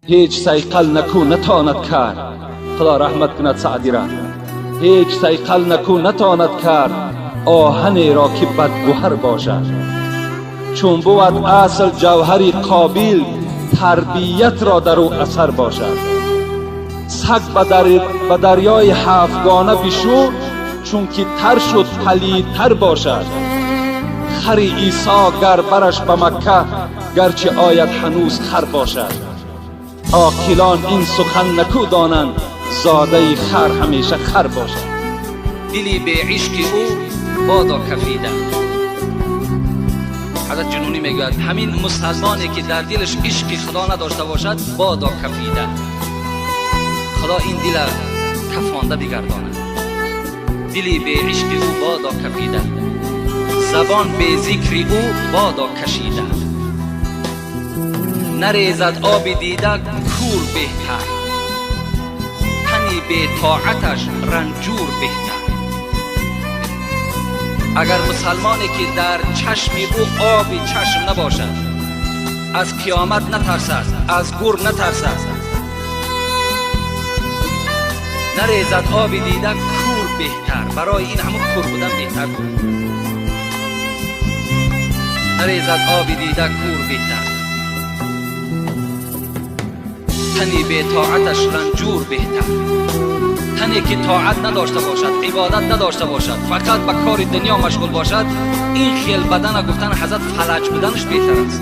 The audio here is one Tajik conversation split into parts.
Ҳеҷ сайқал наку натонад кард, Худо раҳмат кунад Саъдира. Ҳеҷ сайқал наку натонад кард оҳанеро ки бадгӯҳар бошад. Чун бувад асл ҷавҳари қобил, тарбиятро дар ӯ асар бошад. Саг ба дарёи ҳафтгона бишӯр, чунки тар шуд палидтар бошад. Хари Исо гар бараш ба Макка, гарчи ояд ҳанӯз хар бошад. Оқилон ин сухан наку донанд, зодаи хар ҳамеша хар бошад. Дили беишқи ӯ бодо кафида. Ҳазрат Ҷунунӣ мегӯяд, ҳамин мусалмоне ки дар дилаш ишқи Худо надошта бошад, бодо кафида, Худо ин дила кафонда бигардонад. Дили беишқи ӯ бодо кафида, забон безикри ӯ бодо кашида. Нарезад оби дида кур беҳтар, тани бетоаташ ранҷур беҳтар. Агар мусалмоне ки дар чашми ӯ оби чашм набошад, аз қиёмат натарсад, аз гур натарсад, нарезад оби дида кур беҳтар. Барои ин ҳамун кур будан беҳтар буд. Нарезад оби дида кур беҳтар, тани бетоаташ ранҷур беҳтар. Тане ки тоат надошта бошад, ибодат надошта бошад, фақат ба кори дунё машғул бошад, ин хел бадана гуфтан ҳазрат фалаҷ буданаш беҳтар аст.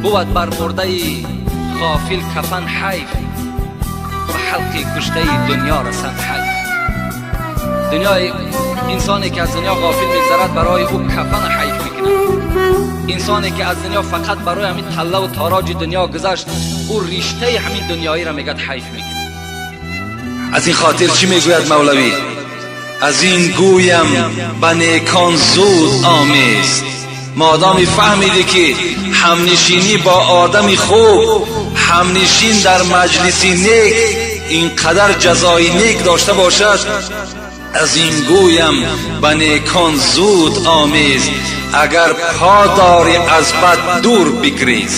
Бувад бар мурдаи ғофил кафан ҳайф, ба ҳалқи куштаи дунё расанд ҳайф. Дунёи инсоне ки аз дунё ғофил мегзарад, барои ӯ кафана ҳайф мекунад. Инсоне ки аз дунё фақат барои ҳамин таллаву тороҷи дунё гузашт, ӯ риштаи ҳамин дунёиро мегӯяд ҳайф мекунад. Аз ин хотир чӣ мегӯяд Мавлавӣ? Аз ин гӯям ба некон зуд омез. Модоме фаҳмидӣ ки ҳамнишинӣ бо одами хуб, ҳамнишин дар маҷлиси нек инқадар ҷазои нек дошта бошад, аз ин гӯям ба некон зуд омез, агар по дорӣ аз бад дур бигрез.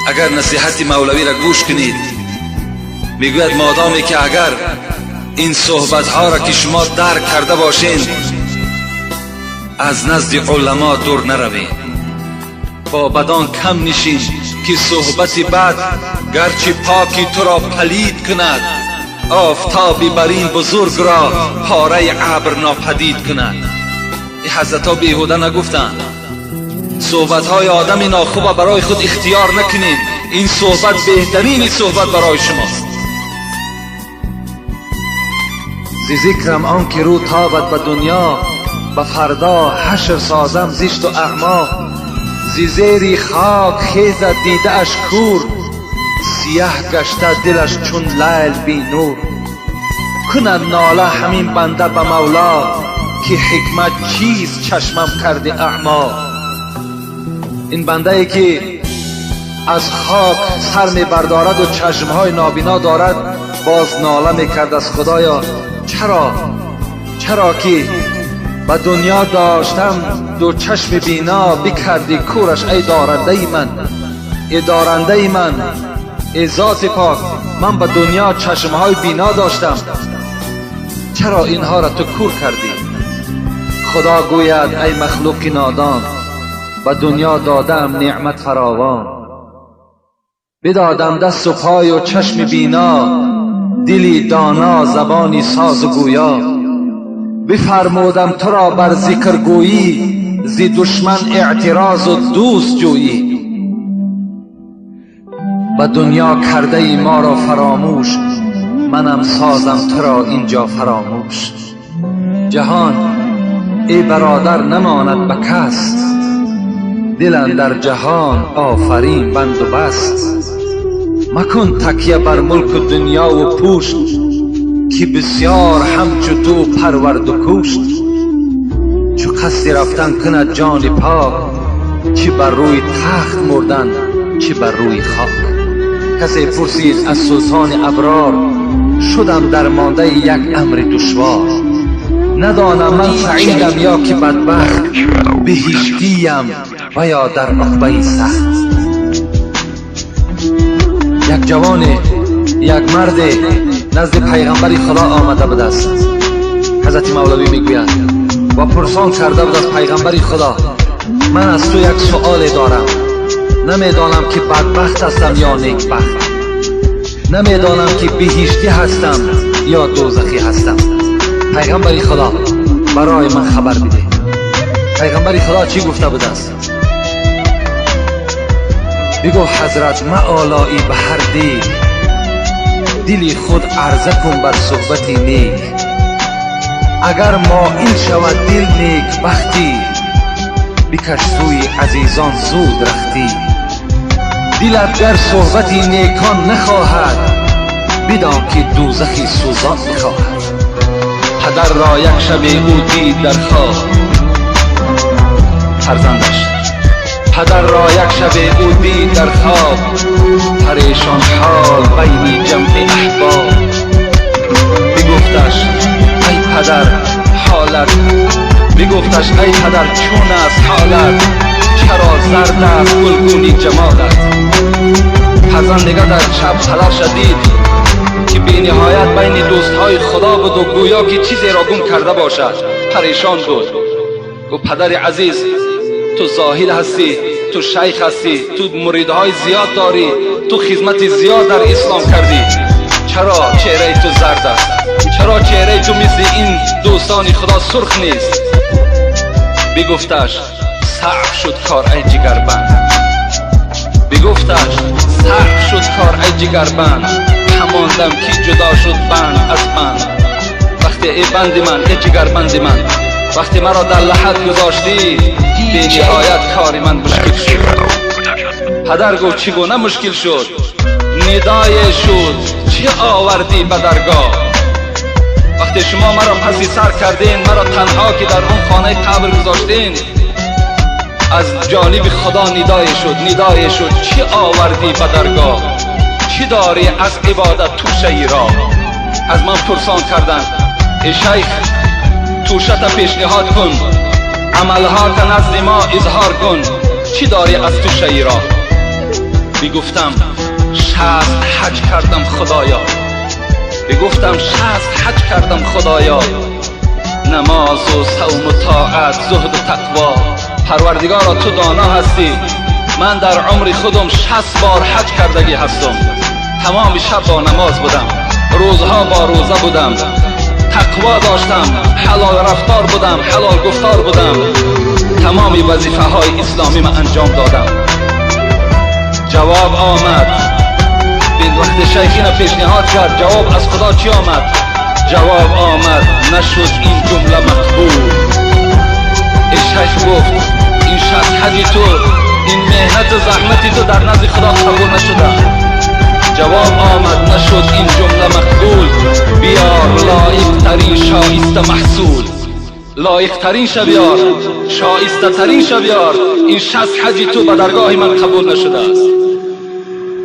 Агар насиҳати Мавлавиро гӯш кунед, мегӯяд, модоме ки агар ин суҳбатҳоро ки шумо дарк карда бошед, аз назди уламо дур наравед. Бо бадон кам нишин, ки суҳбати бад гарчи поки туро палид кунад, офтоби бар ин бузургро пораи абр нопадид кунад. Ин ҳазратҳо беҳуда нагуфтанд. Суҳбатҳои одами нохуба барои худ ихтиёр накунед. Ин суҳбат беҳтарини суҳбат барои шумост. Зи зикрам он ки рӯ тобад ба дунё, ба фардо ҳашр созам зишту аъмо. Зи зери хок хезад дидааш кур, сияҳ гашта дилаш чун лайл бинур. Кунад нола ҳамин банда ба Мавло, ки ҳикмат чист чашмам карди аъмо. Ин бандае ки аз хок сар мебардораду чашмҳои нобино дорад, боз нола мекард аз Худоё, чаро, чаро ки ба дунё доштам ду чашми бино, бикардӣ кураш, эй дорандаи ман, эй дорандаи ман, эй зоти пок, ман ба дунё чашмҳои бино доштам, чаро инҳоро ту кур кардӣ? Худо гӯяд: эй махлуқи нодон, ба дунё додаам неъмат фаровон, бидодам дасту пою чашми бино, дили доно, забони созу гӯё. Бифармудам туро бар зикргӯйӣ, зи душман эътирозу дӯст ҷӯйӣ. Ба дунё кардаи моро фаромӯш, манам созам туро инҷо фаромӯш. Ҷаҳон, эй бародар, намонад ба кас, дил андар ҷаҳон офарин банду баст. Макун такя бар мулку дунёву пушт, ки бисёр ҳамчу ту парварду кушт. Чу қасди рафтан кунад ҷони пок, чӣ бар рӯи тахт мурдан, чӣ бар рӯи хок. Касе пурсид аз султони аброр: шудам дармондаи як амри душвор, надонам ман саидам ё ки бадбахт, биҳиштиям. و یا در عقبه سخت. یک جوان، یک مرد نزد پیغمبر خدا آمده بود است. حضرت مولوی میگوید و پرسان کرده بود از پیغمبر خدا: من از تو یک سؤال دارم، نمیدانم که بدبخت هستم یا نیکبخت، نمیدانم که بهشتی هستم یا دوزخی هستم. پیغمبر خدا، برای من خبر بده. پیغمبر خدا چی گفته بود است؟ بگو حضرت معالایی به هر دیگ، دلی خود عرضه کن بر صحبت نیک. اگر مایل شود دل نیک بختی، بکش سوی عزیزان زود رختی. دلت گر صحبت نیکان نخواهد، بدان که دوزخی سوزان میخواهد. پدر را یک شب او دید در خواب، فرزندش. پدر را یک شب او دید در خواب، پریشان حال بین جمع احباب. بگفتش ای پدر حالت، بگفتش ای پدر چون است حالت، چرا زرد است گلگونی جمالت؟ فرزند نگه در شب پدرش دید که بی نهایت بین دوستهای خدا بود و گویا که چیزی را گم کرده باشد، پریشان بود. گفت پدر عزیز، تو زاهد هستی، تو شیخ هستی، تو مریدهای زیاد داری، تو خدمت زیاد در اسلام کردی، چرا چهره تو زرد است؟ چرا چهره تو مثل این دوستان خدا سرخ نیست؟ بگفتش صعب شد کار ای جگربند، بگفتش صعب شد کار ای جگربند، همان دم که جدا شد بند از بند. وقتی ای بند من، ای جگربند من، وقتی مرا در لحد گذاشتی، بی نهایت کار من مشکل شد. پدر گفت چگونه مشکل شد؟ ندای شد چه آوردی به درگاه؟ وقتی شما مرا پسی سر کردین، مرا تنها که در اون خانه قبر گذاشتین، از جانب خدا ندای شد، ندای شد چه آوردی به درگاه؟ چی داری از عبادت توشه ای را؟ از من پرسان کردن ای شیخ، توشه پیشنهاد کن، عملها تا نزد ما اظهار کن، چی داری از توشه ای را؟ بگفتم 60 حج کردم خدایا، بگفتم 60 حج کردم خدایا، نماز و صوم و طاعت، زهد و تقوا. پروردگارا تو دانا هستی، من در عمر خودم 60 بار حج کردگی هستم، تمام شب با نماز بودم، روزها با روزه بودم، تقوا داشتم، حلال رفتار بودم، حلال گفتار بودم، تمام وظیفه های اسلامی من انجام دادم. جواب آمد. بین وقت شیخین پیشنهاد کرد، جواب از خدا چی آمد؟ جواب آمد نشد این جمله مقبول. ای شیخ گفت این 60 حج تو، این مهنت و زحمتی تو در نزد خدا قبول نشده. جواب آمد نشد این جمله مقبول، بیار لایق ترین شایسته محصول، لایق ترین شبیار، شایسته ترین شبیار، این 60 حج تو به درگاه من قبول نشده است.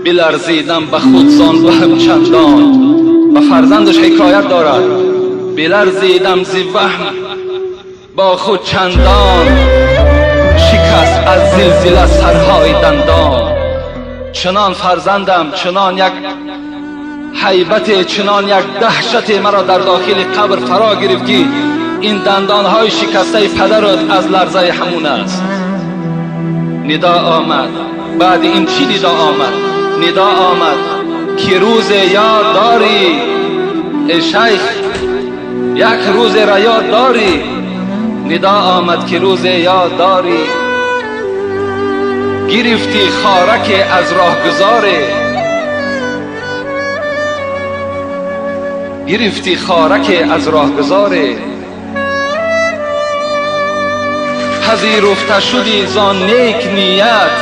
بلرزیدم به خود زان وهم چندان، به فرزندش حکایت دارد. بلرزیدم زی وهم با خود چندان، شکست از زلزله سرهای دندان. چنان فرزندم، چنان یک هیبت، چنان یک دهشت مرا در داخل قبر فرا گرفت که این دندانهای شکسته پدرت از لرزه همون است. ندا آمد. بعد این چی ندا آمد؟ ندا آمد که روز یاد داری ای شیخ، یک روز را یاد داری. ندا آمد که روز یاد داری، گرفتی خارک از راهگذاره، گرفتی خارک از راهگذاره، پذیرفته شدی زان نیک نیت،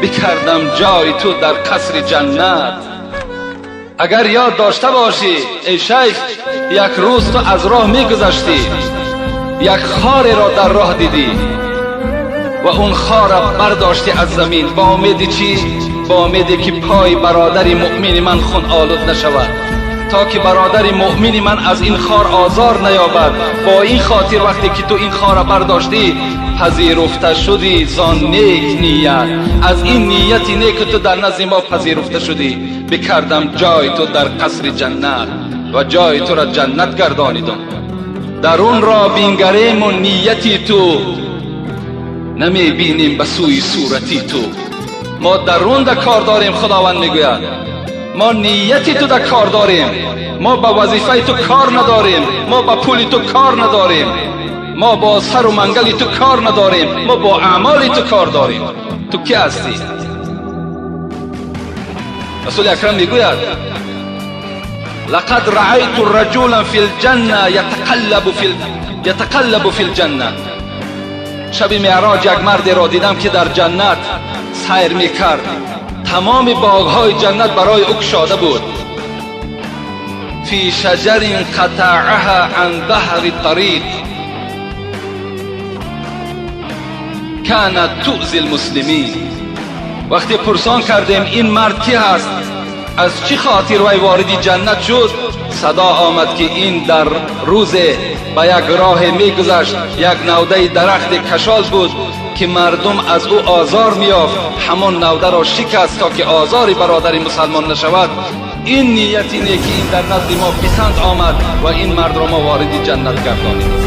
بکردم جای تو در قصر جنت. اگر یاد داشته باشی ای شیخ، یک روز تو از راه میگذشتی، یک خار را در راه دیدی و اون خار را برداشتی از زمین، با امید چی؟ با امیدی که پای برادر مؤمن من خون آلود نشود. То ки бародари муъмини ман аз ин хор озор наёбад. Бо ин хотир вақте ки ту ин хора бардоштӣ, пазируфта шудӣ зон нек ният. Аз ин нияти неки ту дар назди мо пазируфта шудӣ. Бикардам ҷои ту дар қасри ҷаннат ва ҷои туро ҷаннат гардонидам. Дарунро бингарему нияти ту, намебинем ба сӯи сурати ту. Мо дарун да кор дорем. Худованд мегӯяд: мо нияти ту да кор дорем, мо ба вазифаи ту кор надорем, мо ба пули ту кор надорем, мо бо сару мангали ту кор надорем, мо бо аъмоли ту кор дорем. Ту ки ҳастӣ? Расули акрам мегӯяд: لقد رأيت رجلا في الجنة يتقلب في الجنة. Шаби меъроҷ як мардеро дидам, ки дар ҷаннат сайр мекард. Тамоми боғҳои ҷаннат барои ӯ кушода буд. في شجر قطعها عن ظهر الطريق كانت تؤذي المسلمين. وقتی پرسان کردیم این مرد کی هست، از چی خاطر وی وارد جنت شد، صدا آمد که این در روز به یک راه میگذشت، یک نوده درخت کشال بود که مردم از او آزار میافت، همان نوده را شکست تا که آزاری برادر مسلمان نشود. این نیتی نیکی این در نزد ما پسند آمد و این مرد را ما وارد جنت گردانید.